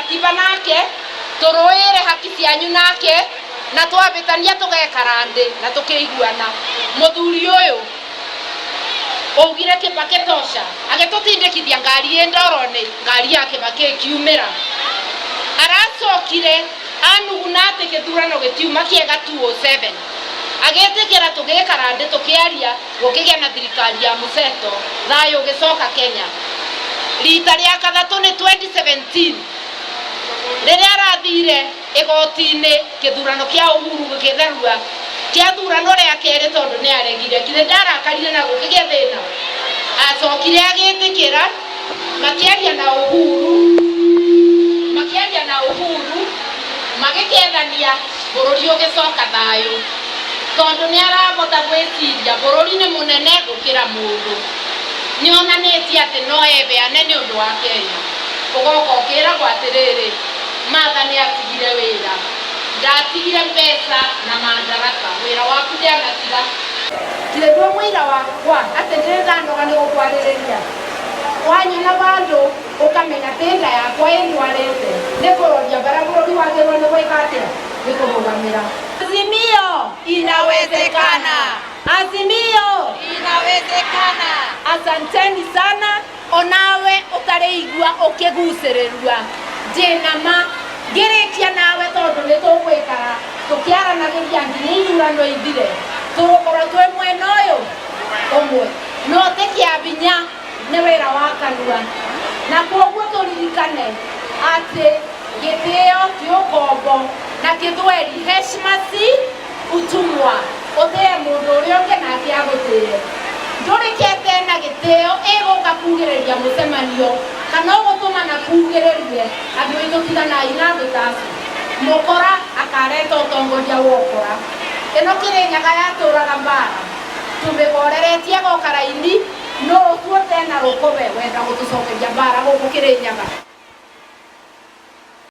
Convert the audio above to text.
Katiba nake, tũrũĩre haki cianyu nake, na twabĩtania tũgekara thĩ na tũkĩiguana. Mũthuri ũyũ augire Kibaki tosha, agĩtũtindĩkithia ngari ĩ ndoro-inĩ, ngari ya Kibaki ĩkiumĩra. Aracokire anuguna atĩ gĩthurano gĩtiuma kĩega 207. Agĩtĩkĩra tũgĩkara thĩ tũkĩaria, gũkĩgĩa na thirikari ya mũseto, thayũ ũgĩcoka Kenya. Rita rĩa kathatũ nĩ 2017 rĩrĩa arathire igoti-inĩ gĩthurano kĩa Uhuru gĩkĩtherua, kĩathurano rĩa kerĩ tondũ nĩ aregire, githĩ ndarakarire na gũkĩgĩa thĩna. Acokire agĩtĩkĩra, makĩaria na Uhuru, makĩaria na Uhuru, magĩkethania, bũrũri ũgĩcoka thayũ, tondũ nĩ arahota gwĩciria bũrũri nĩ mũnene gũkĩra mũndũ. Nĩ onanĩtie atĩ no eheane nĩ ũndũ wa Kenya. Ũgoka ũkĩragwo atĩrĩrĩ, Martha nĩ atigire wĩra, ndatigire mbeca na madaraka, wĩra waku ndĩanatiga. Ndĩ mũira wakwa atĩ ndĩrĩ ndanoga nĩ gũkwarĩrĩria. Wanyona vandũ ũkamenya atĩ nda yakwa ĩndwarĩte nĩ kũroria bara bũrũri wagĩrĩirwo nĩ gwĩka atĩa, nĩ kũrũgamĩra. Azimio inawezekana. Azimio inawezekana. Asanteni sana. Onawe ũtarĩigua ũkĩgucĩrĩrua ndĩna ma ngĩrĩkia nawe tondũ nĩ tũgwĩkara tũkĩaranagĩria nginya ithurano ithire, tũgũkorwo twĩ mwena ũyũ ũmwe, no ti kĩa binya nĩ wĩra wa kanua, na kwoguo tũririkane atĩ gĩtĩo ti ũkombo na kĩthweri heshima si utumwa, ũtĩe mũndũ ũrĩa ũngĩ nake agũtĩe. Ndũrĩkete na gĩtĩo ĩgũka kugĩrĩria mũcemanio kana ũgũtũma na kugĩrĩrie andũ aitũ, tiganai na andũ ta acio. Mũkora akareta ũtongoria wa ũkora. Ĩno Kĩrĩnyaga yatũraga mbara tũmĩhoreretie goka raini, no ũtuote na rũkũbe wenda gũtũcokeria mbara gũkũ Kĩrĩnyaga.